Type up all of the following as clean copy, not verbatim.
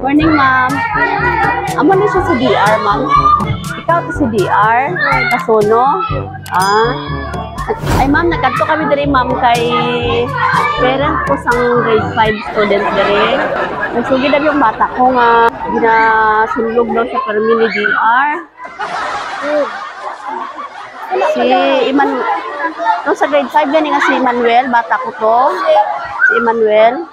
Morning, ma'am. Amo na siya si DR, ma'am. Ikaw to si DR? Kasuno? Ah. Ay, ma'am, nagkadto kami diri, ma'am, kay parent ko sang grade 5 student diri. Nagsugid daw yung bata ko nga ginasunlog daw sa permi ni DR. Si Iman, no, sa grade 5 gani nga si Emmanuel, bata ko to. Si Emmanuel.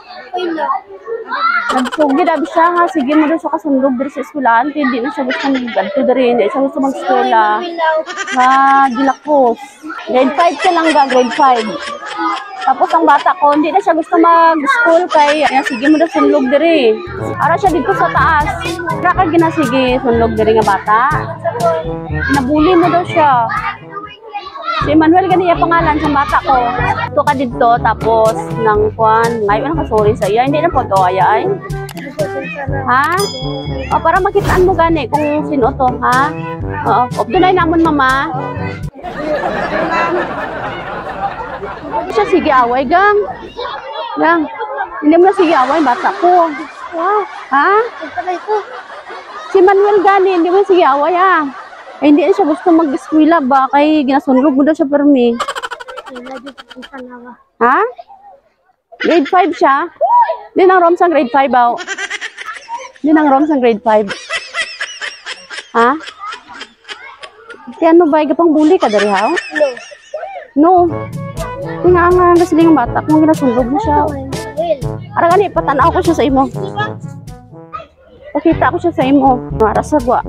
Nagsugid abi siya nga, sige mo daw siya kasunlog diri sa eskwelahan, hindi na siya gusto mag-adto diri, hindi siya gusto mag-eskwela. Nga gilakos. Grade 5 siya lang ga, grade 5. Tapos ang bata ko, hindi na siya gusto mag-school kay nga sige mo daw sunlog diri. Ara siya dito sa taas. Ara ka ginasige sunlog diri nga bata. Nabuli mo daw siya. Si Emmanuel gani iya pangalan sa bata ko. Ito ka dito tapos nang kwan, ngayon ka sorry sa iya, hindi na pagkawaya ay. Ha? O para makitaan mo gani kung sino to, ha? Oo, updunay namon mama. Siya sige away gang. Gang. Hindi mo na sige away bata ko. Wow. Ha? Si Manuel gani, hindi mo na sige away ah. Ay, hindi na siya gusto mag-eskwela ba kay ginasunlog mo daw siya permi. Ha? Grade 5 siya? Hindi nang rom sa grade 5 aw. Hindi nang rom sa grade 5. Ha? Ti ano ba, pang bully ka dari ha? No. No. Ti nga nga kasi ng bata kung ginasunlog mo siya. Ara gani patanaw ko siya sa imo. Pakita ko siya sa imo. Ara sa gwa.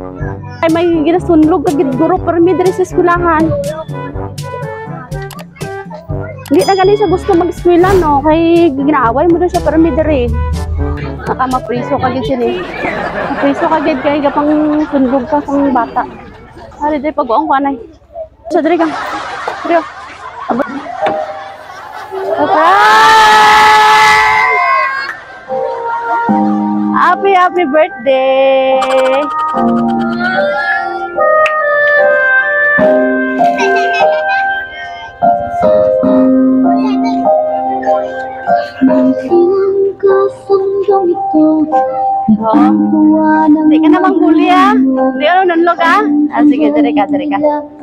Ay may ginasunlog ka gid guro permi diri sa eskwelahan. Hindi na gani siya gusto mag-eskwela no kay ginaaway mo daw siya permi diri. Naka mapriso ka gid siya ni. Mapriso ka gid kay gapang sunlog ka sang bata. Ari diri pag-uong ko anay. Sa diri ka. Diri. Surprise! Happy happy birthday! Hindi ka namang bully ah. Hindi ka nanunlog ah. Ah, sige, diri ka, diri ka.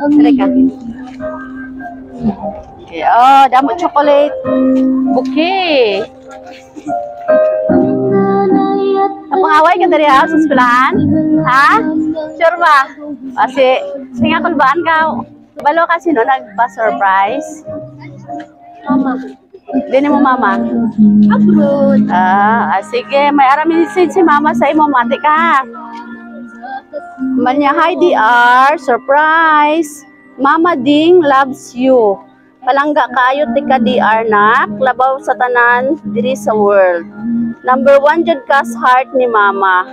Diri ka. Okay, oh, damo chocolate. Bouquet. Napangaway ka diri ah, sa eskwelahan? Ha? Sure ba? Kasi, sige nga kulbaan ka. Balo kasi no, nagpa-surprise. Mama. Dini mo mama? Abroad. Ah, sige, may ara message si mama sa imo, mati ka. Manya, hi DR, surprise. Mama Ding loves you. Palangga kayo tika DR nak, labaw sa tanan diri sa world. Number 1 jud ka sa heart ni mama.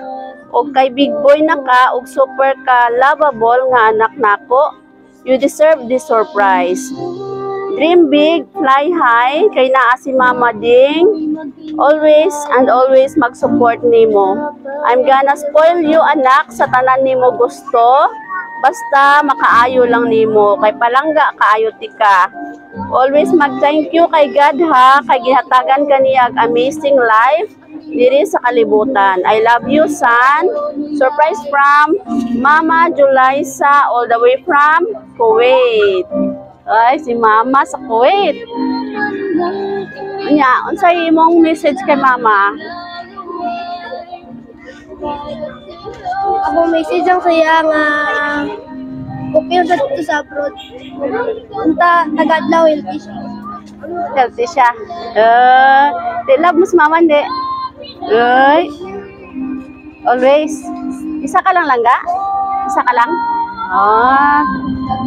Og kay big boy na ka og super ka lovable nga anak nako. You deserve this surprise. Dream big, fly high, kay naa si Mama Ding. Always and always mag-support nimo. I'm gonna spoil you anak sa tanan nimo gusto. Basta makaayo lang nimo kay palangga kaayo tika. Always mag-thank you kay God ha, kay gihatagan ka niya og amazing life diri sa kalibutan. I love you, son. Surprise from Mama Julaisa all the way from Kuwait. Ay, si Mama sa Kuwait. Unya, unsay imong message kay Mama? Ako message ang saya nga okay na dito sa abroad. Unta tagadlaw healthy siya. Healthy siya. Di love mo si Mama hindi. Ay. Always. Isa ka lang langga? Isa ka lang? Ah.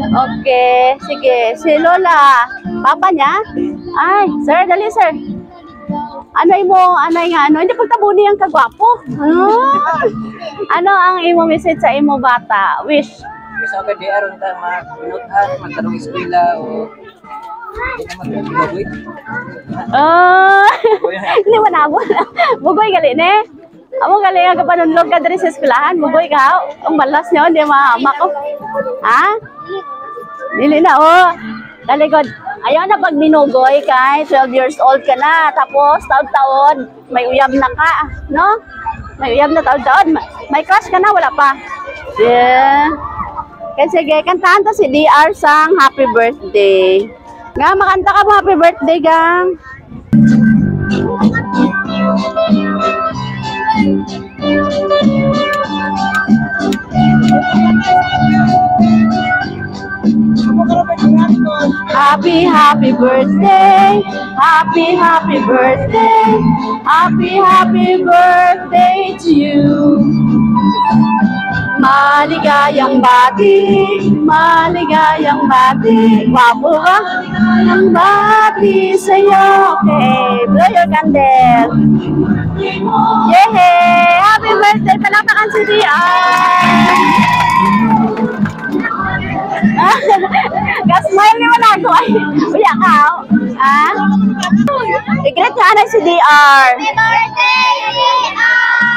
Okay, sige. Si Lola, papa niya? Ay, sir, dali sir. Ano imo, ano nga ano, hindi pagtabuni ang kagwapo. Ah. Ano ang imo message sa imo bata? Wish. Wish ako kay DR unta magpinutan, magtarong eskwela o hindi. Ah, hindi mo na amo. Bugoy gali ne. Amo gali nga kapanunlog ka diri sa eskwelahan, bugoy ka. Ang balas niyo, hindi maama ko. Ha? Dili na oh. Talikod. Ayaw na pag minugoy kay 12 years old ka na, tapos taon-taon may uyab na ka, no? May uyab na taon-taon. May crush ka na? Wala pa? Yeah. Kaya sige, kantahan to si DR sang happy birthday. Nga, makanta ka mo happy birthday, gang. Happy, happy birthday. Happy, happy birthday. Happy, happy birthday to you. Maligayang bati, maligayang bati. Gwapo ba? Ang bati sa'yo. Okay, blow your candle. Yay! Happy birthday! Palakpakan si DR! Ka-smile ni wala ko. Ay, uya ka. Oh. Ah? I-greet nga na si DR. Happy birthday, DR!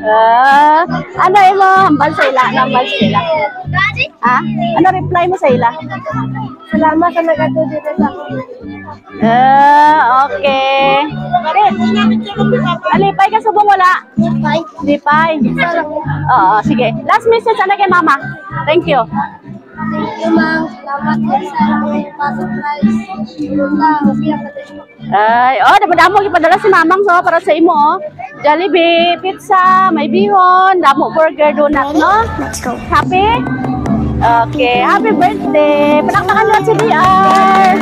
Ah, ano imo hambal sa ila, hambal sa ila? Ha? Ano reply mo sa ila? Salamat sa nag-ato dito sa ako. Ah, okay. Alipay ka subong wala? Bye. Lipay. Oo, sige. Last message ano kay mama? Thank you. Thank you, ma'am. Salamat din sa pa-surprise. Punta, okay ang dito. Ay, oh, damo-damo gipadala si mamang so para sa imo oh. Jollibee, pizza, may bihon, damo burger, donut, no? Let's go. Happy? Okay, happy birthday. Palakpakan natin si DR.